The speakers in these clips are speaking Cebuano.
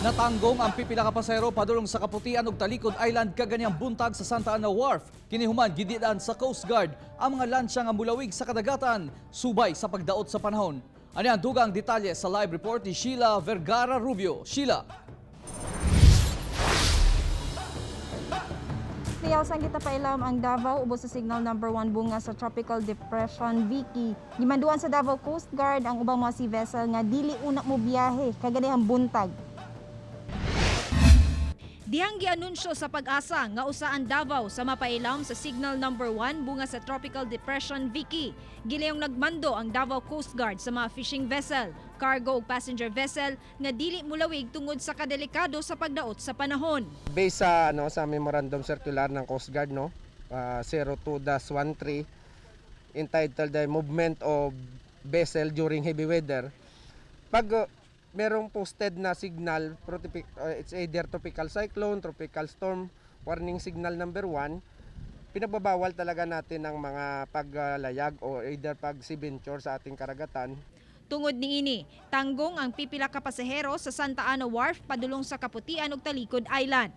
Natanggong ang pipila ka pasahero padulong sa Kaputian ug Talikod Island kaganihang buntag sa Santa Ana Wharf. Kini human gidid-an sa Coast Guard ang mga lansya nga mulawig sa kadagatan subay sa pagdaot sa panahon. Ani ang dugang detalye sa live report ni Sheila Vergara Rubio. Sheila. Real sang gitapailam ang Davao ubos sa signal number 1 bunga sa Tropical Depression Vicky. Gimanduan sa Davao Coast Guard ang ubang mga sea vessel nga dili una mo biyahe kaganihang buntag. Dihang gianunsyo sa Pag-asa nga usa ang Davao sa mapailam sa signal number 1 bunga sa Tropical Depression Vicky. Gilayong nagmando ang Davao Coast Guard sa mga fishing vessel, cargo ug passenger vessel nga dili mulawig tungod sa kadelikado sa pagdaot sa panahon. Based sa ano, sa memorandum circular ng Coast Guard, no, 02-13, entitled "The Movement of Vessel During Heavy Weather", pag merong posted na signal, it's either tropical cyclone, tropical storm warning signal number 1, pinagbabawal talaga natin ang mga paglayag o either pag sea venture sa ating karagatan. Tungod niini, tanggong ang pipila ka pasahero sa Santa Ana Wharf padulong sa Kaputian ug Talikod Island.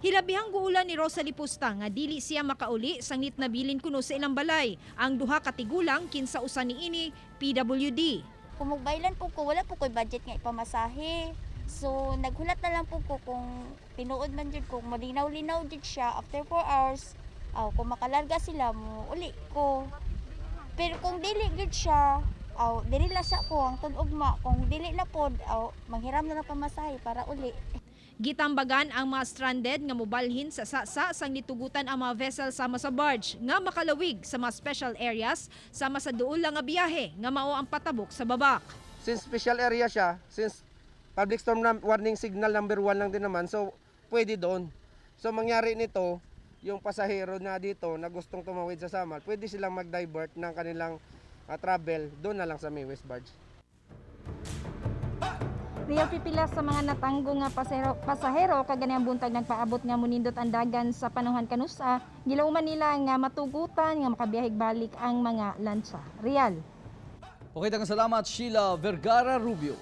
Hilabihang guulan ni Rosalie Pusta nga dili siya makauli sangit nabilin kuno sa ilang balay ang duha ka tigulang, kinsa usa niini PWD. Kung magbaylan po ko, wala po ko'y budget nga ipamasahe. So, naghulat na lang po ko kung tinuod man jud, kung malinaw-linaw jud siya after 4 hours, aw, kung makalarga sila mo, uli ko. Pero kung dili jud siya, aw, dili lang sa ko ang ugma. Kung dili na pod, aw, manghiram na lang pamasahe para uli. Gitambagan ang mga stranded nga mobalhin sa sasa sang nitugutan ang mga vessel sama sa barge nga makalawig sa mga special areas sama sa duol lang nga biyahe nga mao ang patabok sa babak. Since special area siya, since public storm warning signal number 1 lang din naman, so pwede doon. So mangyari nito, yung pasahero na dito na gustong tumawid sa Samal, pwede silang mag-divert ng kanilang travel doon na lang sa may West Barge. Real, pipila sa mga natanggong nga pasahero kaganihang buntag nagpaabot nga munindot ang dagan sa panahon kanusa. Gilauman nila nga matugutan nga makabiyahig balik ang mga lansya. Real. Okay, daghang salamat, Sheila Vergara Rubio.